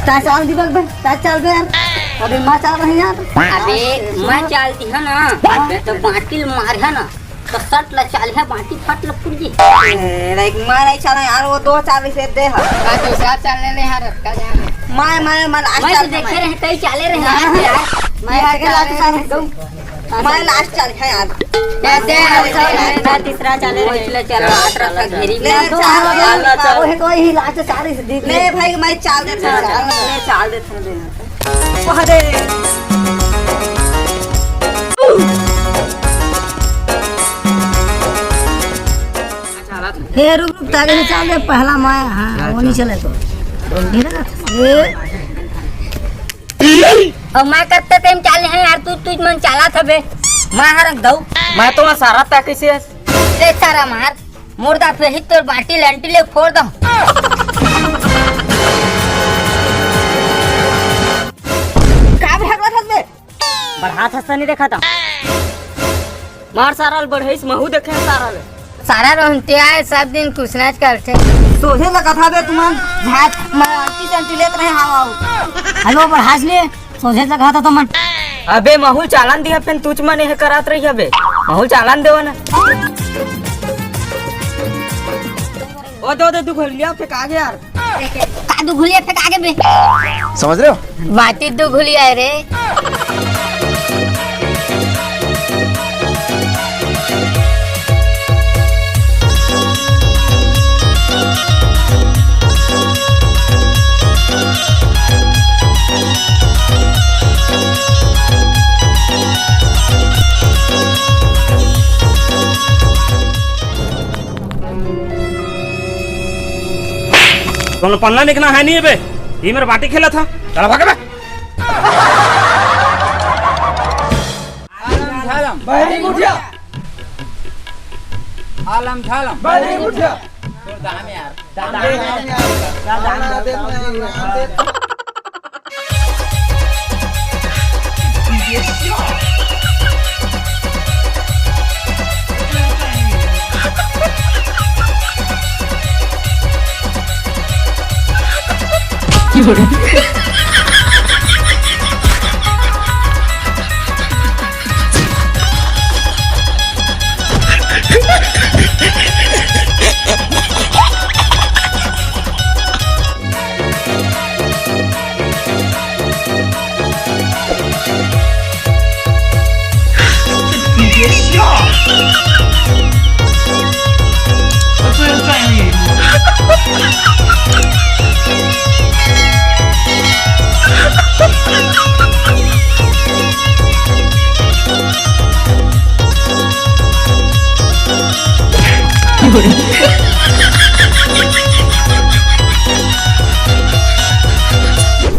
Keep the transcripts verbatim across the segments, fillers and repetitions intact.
ता चाल दी बे, ता चाल बे यार। अबे मैं चाल रही यार। अबे मैं चाल दी है ना, तो बांटी ल मार है ना, तो सट ला चाल है, बांटी फट ला फुट जी। ए, देख, मैं नहीं चाला यार, वो दो चाल से दे है। मैं दूसरा चाल ले ले यार, का जाने। मैं, मैं, मैं last मैं तो चाल देखे मैं। रहे, कई चाले रहे ना, यार। मैं यार second last चाल रही हूँ। मैं last चाल है यार। दे, दे, दे, दे, दे, तीसरा चाले रहे। तीसरा चाल, अठारह का घेरी ले, में। चाल, चाल, चाल। वो है तो ही last चाल इस दी। ले भाई, मैं चाल देता हूँ, चाल। ले, चाल देता हूँ, दे। अरे। हे रुक, रुक, ताके से चाल दे, पहला मैं, हाँ, वो नहीं चले तो। ये। और मैं कत्ते टाइम चाले हैं यार, तू, तू मन चाला था बे। मैं हर दऊ। मैं तो सारा पैकेज से। ते सारा मार। मुर्दा पे ही तोर बाटी लंटी ले फोड़ दो। का भगवत हस बे? बढ़ात हस नहीं देखा था। मार सारा ल बढ़ाइस, महू देखे सारा ले। सारा रोहते आए, सब दिन कुछ ना करते। सोझे लगा था बे तुमन, झाट, मैं आंटी से आंटी लेत रहे, हाँ, आओ। हेलो, बढ़ास ले, सोझे लगा था तुमन। अबे, महू चालन दिया, फिर तुझ मन यह करात रही अबे। महू चालन देवा ना। ओ दो, दो, दो घोलिया फेंका गया यार। का दू घुलिया फेंका के बे? समझ रहे हो? बाती दू घुलिया है रे। कोनो पन्ना लिखना है नहीं बे, ये मेरा बाटी खेला था, चला भाग बे। आलम झालम। बहरी मुठिया। आलम झालम। बहरी मुठिया। तो दाम यार। दाम यार। दाम यार।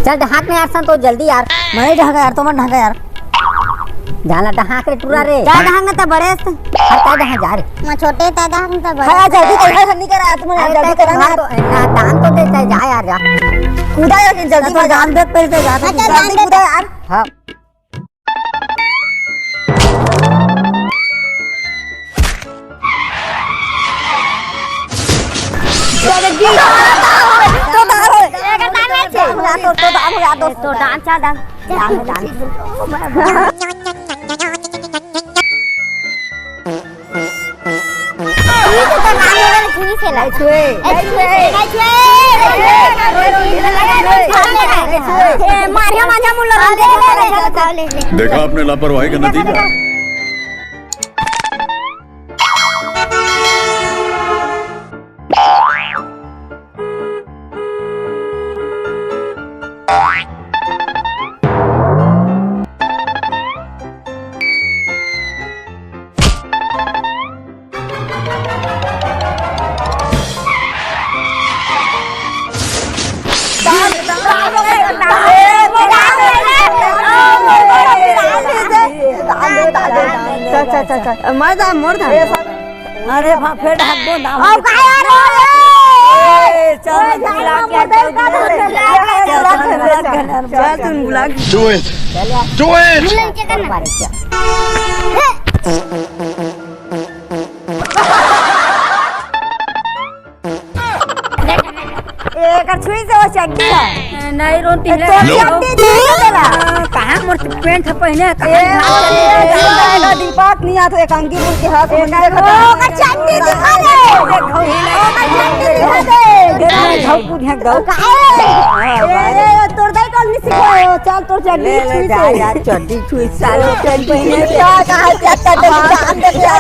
चल ढाक ने यार, संतोष जल्दी यार। मैं नहीं ढाका यार, तुम ढाका यार। जाला ढाक रे टूरा रे। का ढाक न त बड़े से। हर का ढाक जा रे। मैं छोटे ता ढाक न त बड़े। हाँ, जल्दी कर, हर नहीं करा, तुम अरे जल्दी तै करा ना। तो, ना, दान तो दे, तै जा यार, जा। कूदा यार, जल्दी तो कर, दान दे, पहले जा, अच्छा, जल्दी दान दे। कूदा यार। हाँ। तो दान हो गया, तो, तो दान हो गया, दोस्त। तो दान, चल, दान। दान, दान। ये तो दान हो गया, छुई से ला। छुए। ए, छुए। ए, छुए। ए, मारिया मांझा मुल्ला रंग दे, दे, दे, दे। देखा आपने लापरवाही का नतीजा। चल, चल, चल, चल। मर जा, मर जा। अरे बाप, फेर ढाक दो ना। अब का यार हो रे? ए, चल, ओए, चल, जाना चल, मत चल, है, चल, चल, चल, चल, चल, चल। चल, तुम बुला। Do it। Do it। एकर छुई से वो चड्डी है। नहीं रोन ए, तीन तोर चड्डी दिखा तेला। कहाँ मोर पैंट ह पहिने, ए, कहाँ चले? दीपक नहीं आत हे, एक अंगी बोल के हाथ में ओकर चड्डी दिखा दे। ओकर चड्डी दिखा दे। ए, ए, तोर दाई टोल नहीं सिखाए हो, चल तोर चड्डी ले, ले, छुई जा, से। जा, चड्डी छुई साले, चड्डी पहिने। क्या कहा, क्या चड्डी जान दे क्या?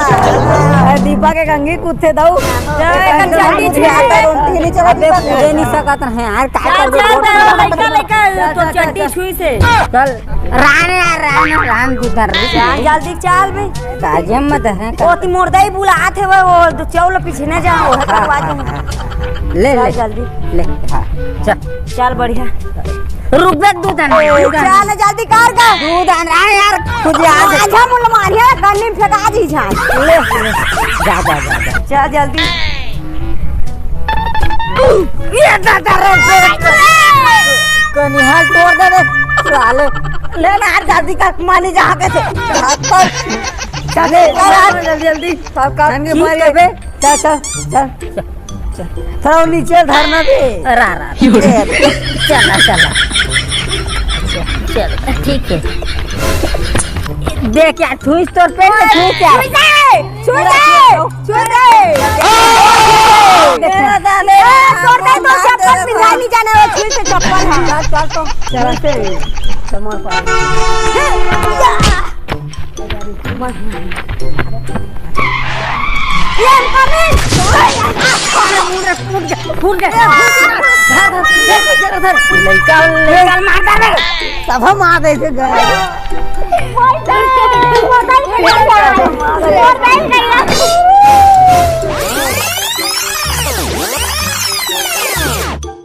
ए, दीपक एक अंगी कुत्ते दऊ। जा, एक अंगी चड्डी छुई से। अबे, पूजे नहीं सकत रहे यार, का चल, करबे, चल, बहुत चल, लइका, लइका, तो चड्डी छुई से। चल, रान यार, रान, रान गुजर रही। रान जल्दी चल बे। ताजे मत है का? ओती मोर दाई बुलात हे, वो, वो चौल पीछे न जा, वो है, करवा दूँ। ले, चल ले। जल्दी। ले, हाँ, चल। चल बढ़िया। रुक बे, दूध आन, दूध आन। चल जल्दी कर का। दूध आन, रान यार, खुद आ जा। आजा मुल मारिया, गन्नी में फेंका जी जा। ले, ले। जा, जा, जा, जा। चल जल्दी। ये दादा रे, रे, रे। कनिहा तोड़ दे रे, साले। ले ना, यार, जल्दी कर, मानी जहाँ के थे। हाथ पर। चले, चल, चल, जल्दी, जल्दी। सब काम खींच के बे। चल, चल, चल, चल। थोड़ा नीचे धरना दे। रा, रा। चला, चला। चल, ठीक है। देख यार, छुई तोर पेट में छुई क्या? छुई दे, छुई दे, छुई दे। ए, तोर दे तो चप्पल पिंधाई नहीं जाने, वो छुई से चप्पल है। चल, चल तो। चल से। समर पर। ये कमिंग। फूट गया, फूट गया। धर, धर, धर, धर, धर। लइका, लइका मार डाले। सब हम आ गए थे घर।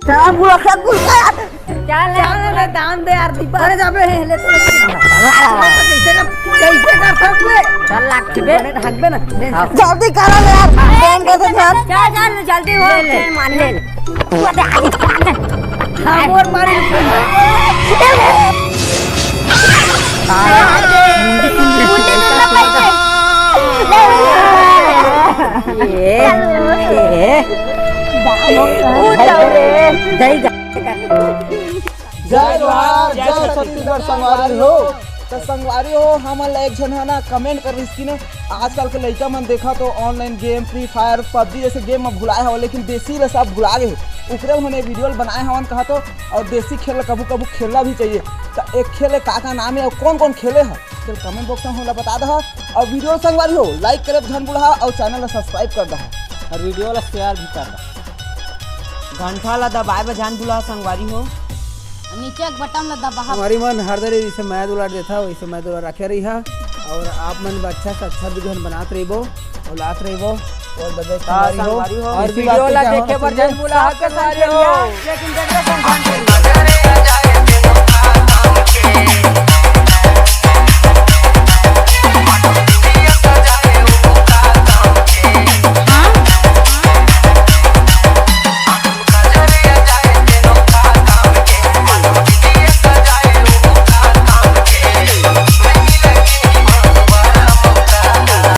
सब बुआ का गुस्सा। चल, चल, ले, दान दे यार, दीपा। अरे, जाबे, हे, ले, तो। कैसे कर, कैसे कर सकबे? चल, लाग के बे। अरे, हट बे ना। हाँ। जल्दी करो ना यार। फोन कर दे यार। चल, चल, जल्दी हो। ले, ले। मान ले। हाँ, और मारे। ये, ये। दही जा। जय जोहार, जय छत्तीसगढ़ संगवारी हो। तो संगवारी हो, हमन ला एक झन ह ना कमेंट कर रिहिस कि ना, आजकल के लइका मन देखा तो online game, free fire, PUBG जैसे गेम में भुलाए हवय, लेकिन देसी ला सब भुला गए। ओकरे हमन ये वीडियो ला बनाए हवन कहा तो, और देसी खेल ला कभू कभू खेलना भी चाहिए। तो एक खेल हे, का का नाम है और कौन कौन खेले है, चल कमेंट बॉक्स में हमला बता दहा। और वीडियो संगवारी हो, लाइक करे झन भुलहा और चैनल ला सब्सक्राइब कर दहा। और वीडियो ला शेयर भी कर दहा। घंटा ला दबाए बर झन भुलहा संगवारी हो। नीचे के बटन ला दबाहा। हमारी मन हर दरी जैसे मैं दुलार देथा, वैसे मैं दुलार रखे रही हा। और आप मन बर अच्छा से अच्छा वीडियो बनात रहिबो और लात रहिबो। और बदे हाँ, संगवारी हो। संगवारी हो। और इसी वीडियो बात ला पे क्या देखे होना बर चाहिए? झन भुलहा संगवारी हो। लेकिन देख ले